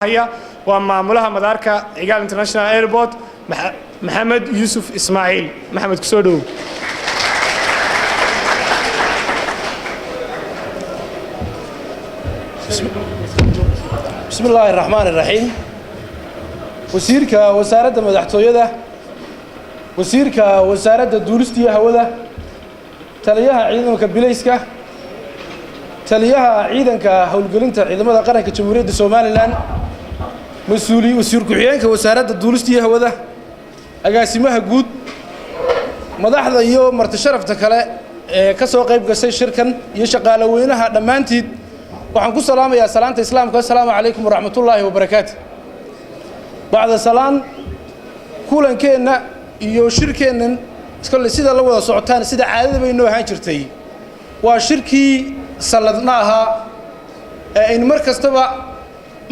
Haya waa maamulaha madaarka Cigaal International Airport, Maxamed Yuusuf Ismaaciil. Maxamed, kusoo dhowow. Bismi illaahi raxmaan iraxiim. Wasiirka wasaaradda madaxtooyada, wasiirka wasaaradda duulista iyo hawada, taliyaha ciidanka bilayska, taliyaha ciidanka howlgelinta ciidamada qaranka Jamhuuriyadda Somalilan, mas-uuli wasiir ku-xigeenka wasaaradda duulista iyo hawada, agaasimaha guud, madaxda iyo marti sharafta kale ee ka soo qayb gashay shirkan iyo shaqaale weynaha dhammaantiid, waxaan ku salaamayaa salaanta islaamka: assalaamu calaykum waraxmatullaahi wabarakaatu. Bacda salaan, kulankeenna iyo shirkeennan kolley sida la wada socotaan, sida caadada bay noo ahaan jirtay, waa shirkii sanadna ahaa ee aynu mar kastaba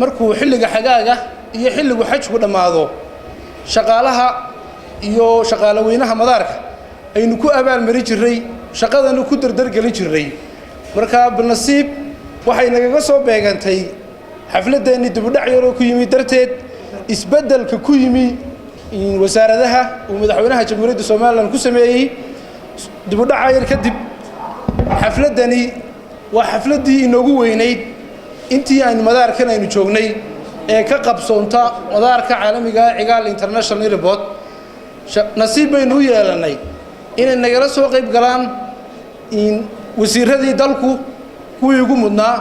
markuu xilliga xagaaga iyo xilligu xajku dhammaado shaqaalaha iyo shaqaale weynaha madaarka aynu ku abaalmarin jirray, shaqadanu ku dardargelin jirray. Marka binasiib waxay nagaga soo beegantay xafladdeenni dibudhac yaroo ku yimi darteed isbeddelka ku yimi wasaaradaha uu madaxweynaha Jamhuuriyadda Somalilan ku sameeyey. Dibudhaca yar kadib, xafladdani waa xafladdii inoogu weynayd intii aynu madaarkan aynu joognay ee ka qabsoonta madaarka caalamiga Cigaal International Airport. Nasiib baynu u yeelannay inay nagala soo qayb galaan wasiiradii dalku kuwii ugu mudnaa,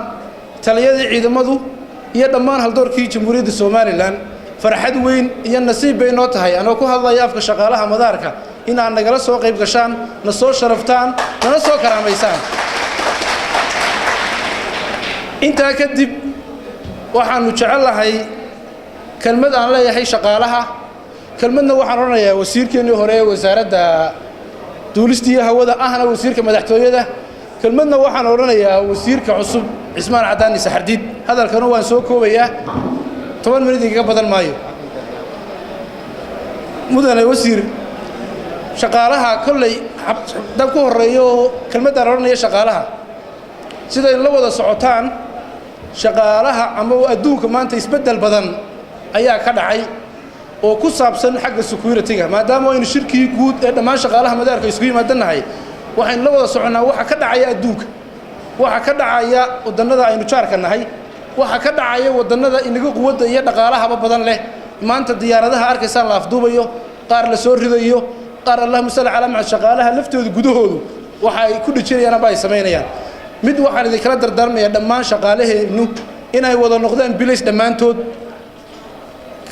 taliyadii ciidamadu iyo dhammaan haldoorkii Jamhuuriyadda Somalilan. Farxad weyn iyo nasiib bay noo tahay, anoo ku hadlaya afka shaqaalaha madaarka, in aad nagala soo qayb gashaan, na soo sharaftaan, nana soo karaamaysaan. Intaa kadib, waxaanu jecel lahay kelmad aan leeyahay shaqaalaha, kelmadna waxaan odhanayaa wasiirkeennii hore ee wasaaradda duulista iyo hawada, ahna wasiirka madaxtooyada, kelmadna waxaan odhanayaa wasiirka cusub Cismaan Caddaani Saxardiid. Hadalkana waan soo koobayaa, 10 minid igaga badan maayo. Mudane wasiir, shaqaalaha kolley dab ku horreeyo oo kelmaddaan odhanaya shaqaalaha, siday la wada socotaan, shaqaalaha ama adduunka maanta isbeddel badan ayaa ka dhacay oo ku saabsan xagga security-ga. Maadaama aynu shirkii guud ee dhammaan shaqaalaha madaarka isku yimaadanahay, waxaynu la wada soconnaa waxa ka dhacaya adduunka, waxa ka dhacaya waddannada aynu jaarka nahay, waxa ka dhacaya waddannada inaga quwadda iyo dhaqaalahaba badan leh. Maanta diyaaradaha arkaysaan la afduubayo, qaar la soo ridayo, qaar, allahuma salli calaa Maxamed, shaqaalaha laftooda gudahoodu waxa ay ku dhijinayaan amba ay samaynayaan. Mid waxaan idinkala dardaarmayaa dhammaan shaqaalaheennu inay wada noqdaan bilays dhammaantood.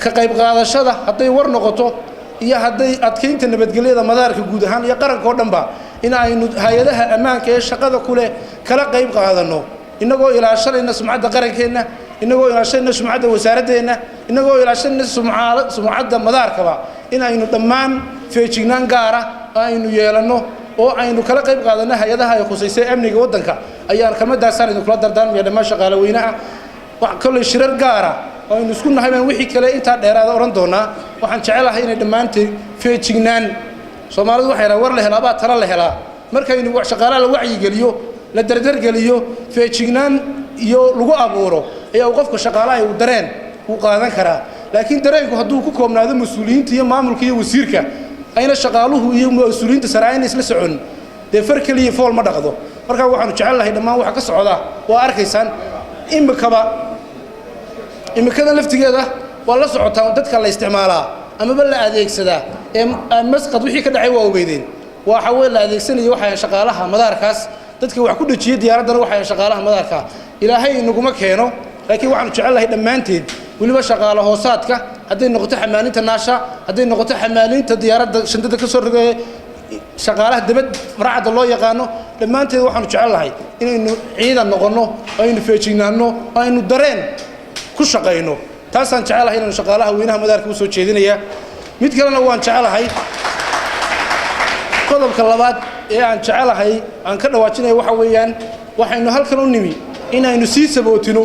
Ka qayb qaadashada, hadday war noqoto iyo hadday adkaynta nabadgelyada madaarka guud ahaan iyo qaranka oo dhanba, in aynu hay-adaha ammaanka ee shaqada ku leh kala qayb qaadanno, innagoo ilaashanayna sumcadda qarankeenna, innagoo ilaashanayna sumcadda wasaaraddeenna, innagoo ilaashanayna sumcadda madaarkaba, in aynu dhammaan feejignaan gaara aynu yeelanno oo aynu kala qayb qaadanno hay-adaha ay khusaysay amniga waddanka. Ayaan kelmaddaasaan idinkula dardaarmaya dhammaan shaqaale weynaha. Kolley shirar gaara oo aynu isku nahay baan wixii kale intaa dheeraada odhan doonaa. Waxaan jecelahay inay dhammaanteed feejignaan. Soomaalidu waxay dhahan: war la helaa baa tala la helaa. Markaynu shaqaalaha la wacyigeliyo, la dardargeliyo, feejignaan iyo lagu abuuro, ayaa uu qofka shaqaalaha uu dareen uu qaadan karaa. Laakiin dareenku hadduu ku koobnaado mas-uuliyiinta iyo maamulka iyo wasiirka, ayna shaqaaluhu iyo mas-uuliyiinta sare ayna isla socon, dee far keliya fool ma dhaqdo. Marka waxaanu jecel lahay dhammaan waxa ka socda waa arkaysaan imikaba, imikadan laftigeeda waa la socotaa. Dadka la isticmaalaa amaba la adeegsadaa ee Masqad wixii ka dhacay waa ogeydeen. Waxa wey la adeegsanaya waxay shaqaalaha madaarkaas. Dadka wax ku dhejiyey diyaaraddana waxay shaqaalaha madaarka. Ilaahay inaguma keeno, laakiin waxaanu jecel lahay dhammaanteed, weliba shaqaale hoosaadka, hadday noqoto xamaalinta naasha, hadday noqoto xamaalinta diyaaradda shandada ka soo rogaya, shaqaalaha dabad faracadda loo yaqaano, dhammaanteed waxaanu jecel lahay inaynu ciidan noqonno, aynu feejignaanno, aynu dareen ku shaqayno. Taasaan jecelahay inaynu shaqaalaha weynaha madaarka u soo jeedinaya. Mid kalena waan jecelahay. Qodobka labaad ee aan jecelahay aan ka dhawaajinaya waxa weeyaan, waxaynu halkan u nimi inaynu sii sabootino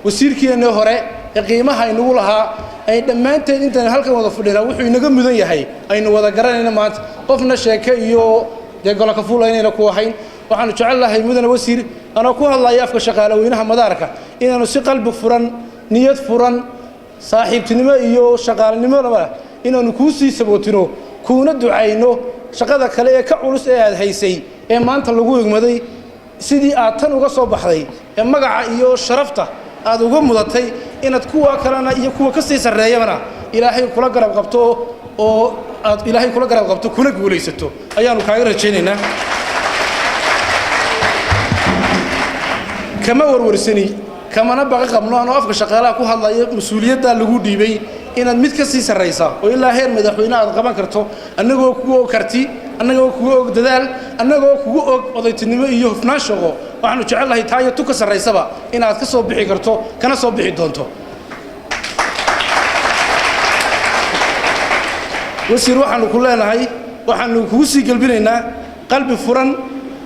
wasiirkeennii hore ee qiimaha inagu lahaa ay dhammaanteed intaynu halkan wada fadhinaa wuxuu inaga mudan yahay aynu wada garanayno. Maanta qofna sheeke iyo dee golokafuula inayna ku ahayn. Waxaanu jecel lahay, mudane wasiir, anoo ku hadlaya afka shaqaale weynaha madaarka, inaanu si qalbi furan, niyad furan, Saaxiibtinimo iyo shaqaalinimodaba inaannu kuu sii sabootino, kuuna ducayno shaqada kale ee ka culus ee aad haysay ee maanta lagu igmaday, sidii aad tan uga soo baxday ee magaca iyo sharafta aad uga mudatay, inaad kuwa kalena iyo kuwa ka sii sarreeyabana Ilaahay kula garab qabto oo aad Ilaahay kula garab qabto, kuna guulaysato ayaannu kaaga rajaynaynaa. Kama warwarsani, kamana baqa qabno, anoo afka shaqaalaha ku hadlaya, mas-uuliyaddaa lagu dhiibay inaad mid ka sii sarraysa oo ilaa heer madaxweyne aad qaban karto, annagoo kugu og karti, annagoo kugu og dadaal, annagoo kugu og odaytinimo iyo hufnaan shaqo. Waxaanu jecelnahay taa iyo tu ka sarraysaba inaad ka soo bixi karto, kana soo bixi doonto. Wasiir, waxaanu ku leenahay, waxaanu kugu sii gelbinaynaa qalbi furan